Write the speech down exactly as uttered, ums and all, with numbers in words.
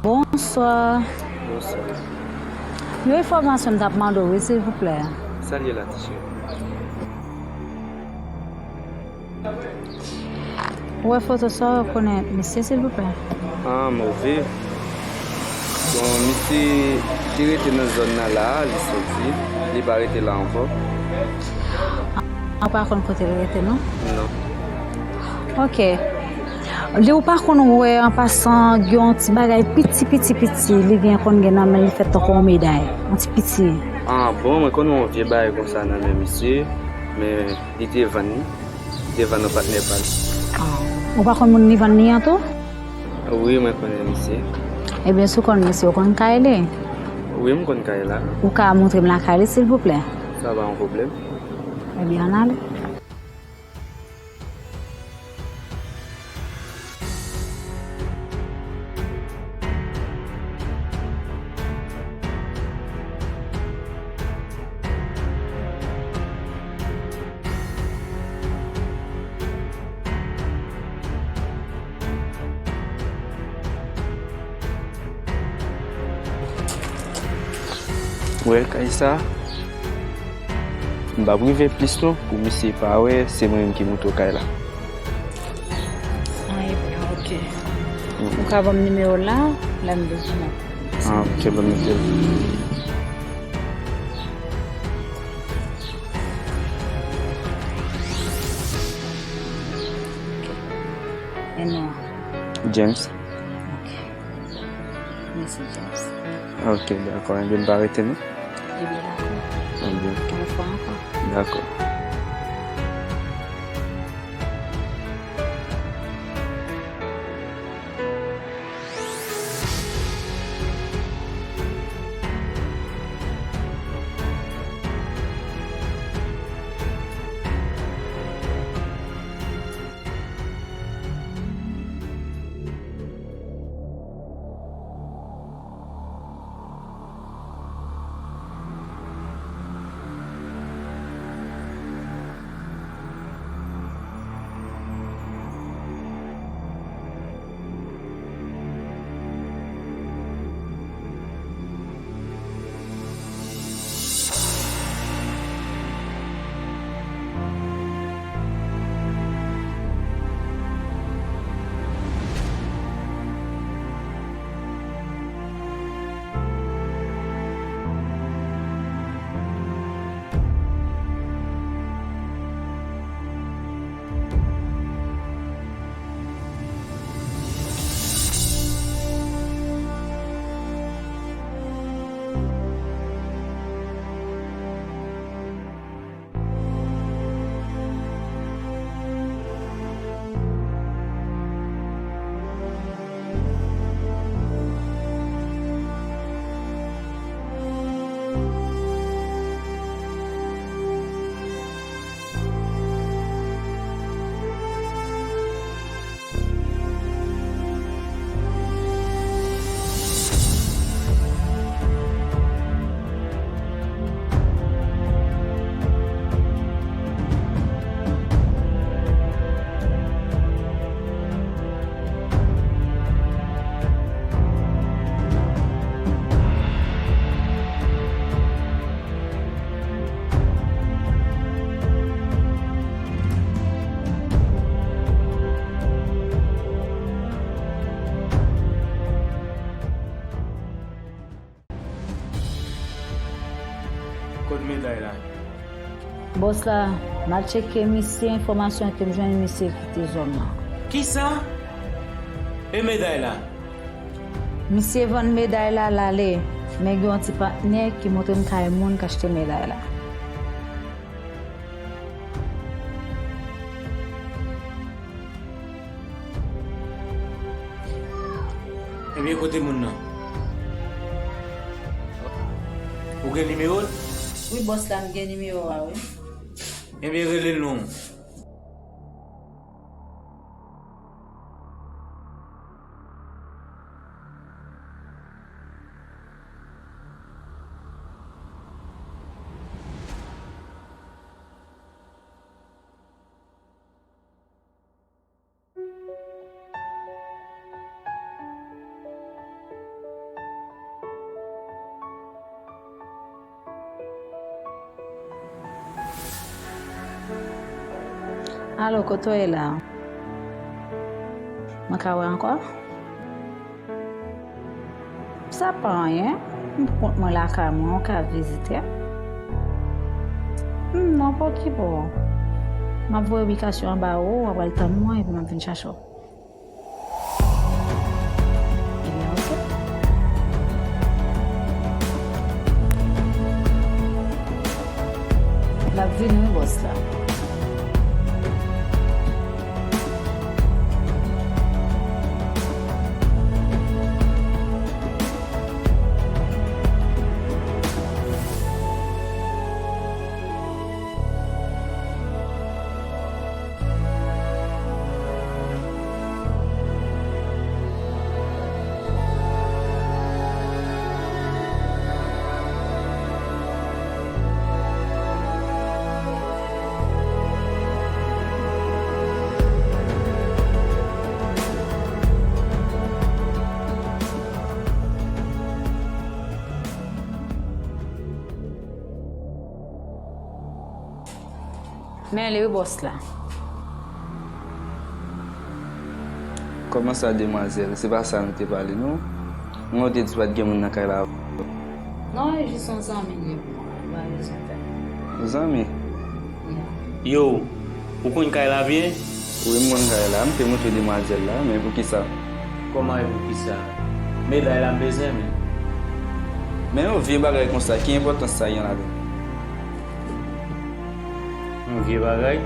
Bonswa. Bonswa. Yon enfòmasyon m t ap mande w, wi, silvouplè. Sa l ye la, ti cheri? Ou wè foto sa, ou rekonèt misye, silvouplè? Ah, move. Bon, misye te rete nan zòn nan la, li soti, li pa rete la ankò. Ou pa konn kote l rete, non? Non. Ok. Li, ou pa konn wè, an pasan, gen yon ti bagay piti, piti, piti, li gen, konn gen nan men, li fèt tankou yon meday. Yon ti piti. Ah, bon, mwen konn yon vye bagay konsa nan men misye, men li te vann li. Li te vann yon patnè pa l. Ah, ou pa konn moun li vann li an tou? Wi, mwen konnen misye. Ebyen, si w konn misye, ou konn kay li? Wi, m konn kay la. Ou ka montre m lakay li, silvouplè? Sa pa yon pwoblèm. Ebyen, ann ale. Wè kay sa. M p ap rive plis non, pou misye pa wè se mwen menm ki monte w kay la. Ah, ebyen, ok. Ou ka ban m nimewo w la, lè m bezwen w. Ah, ok, ban m note l. E non. James. Ok. Mèsi, James. Ok, dakò. Ebyen, m pa rete non. Ebyen, dakò. Ebyen. Yon fwa ankò. Dakò. Kot meday la? Bòs la, m al tcheke misye, enfòmasyon ke m jwenn, misye kite zòn nan. Kisa? E meday la? Misye vann meday la, l ale, men gen yon ti patnè ki montre m kay moun k achte meday la. Ebyen, kote moun nan? Ou gen nimewo l? Wi, bòs la, m gen nimewo a, wi. Ebyen, rele l non. Alo, kote w ye la? Mwen ka wè ankò? Sa pa anyen. M pou kont mwen lakay mwen, ou ka vizite. Hmm, non, pa okipe w. M ap voye ubikasyon an ba ou, w ap al tann mwen, epi m ap vin chache w. Ebyen, oke. L ap vini, wi, bòs la. Men li wi, bòs la. Kòman sa, demwazèl? Se pa sa nou te pale, non? Mwen, ou te di pa t gen moun nan kay la. Non, e jis yon zanmi m ye pou mwen. Li pa bezwen fè. Yon zanmi? Ya. Yo, ou konn kay la byen? Wi, m konn kay la. M te montre demwazèl la, men poukisa? Kòman e poukisa? Meday la m bezwen, men. Men yon vye bagay konsa, ki enpòtans sa gen ladan? Yon vye bagay?